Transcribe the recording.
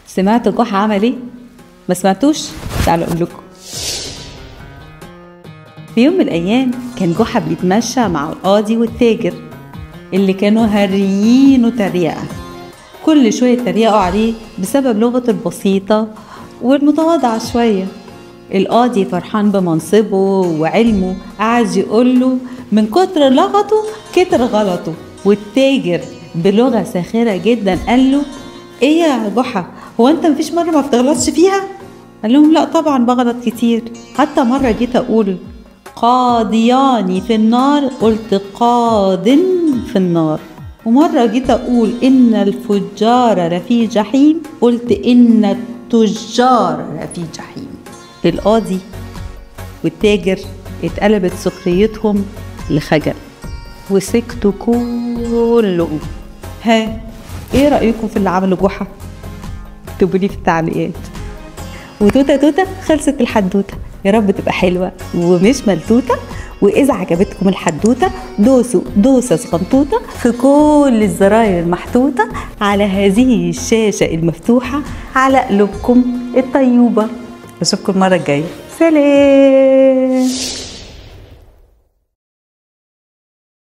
سمعتوا جحا عمل ايه؟ ما سمعتوش؟ تعالوا اقول لكم. في يوم من الايام كان جحا بيتمشى مع القاضي والتاجر اللي كانوا هريينه تريقه، كل شوية يتريقوا عليه بسبب لغته البسيطة والمتواضعه شوية. القاضي فرحان بمنصبه وعلمه، قعد يقول له من كتر لغته كتر غلطه. والتاجر بلغه ساخرة جدا قال له ايه يا جحا، هو انت مفيش مرة ما بتغلطش فيها؟ قال لهم لا طبعا بغلط كتير، حتى مرة جيت اقول قاضياني في النار قلت قاض في النار، ومرة جيت اقول ان الفجار لفي جحيم قلت ان التجار لفي جحيم. القاضي والتاجر اتقلبت سخريتهم لخجل وسكتوا كلهم. ها ايه رأيكم في اللي عمله جحا؟ اكتبوا لي في التعليقات. وتوته توته خلصت الحدوتة، يا رب تبقى حلوة ومش ملتوته. واذا عجبتكم الحدوتة دوسوا دوسة صغنطوطه في كل الزراير المحطوطه على هذه الشاشة المفتوحة على قلوبكم الطيوبه. اشوفكم المرة الجاية، سلام.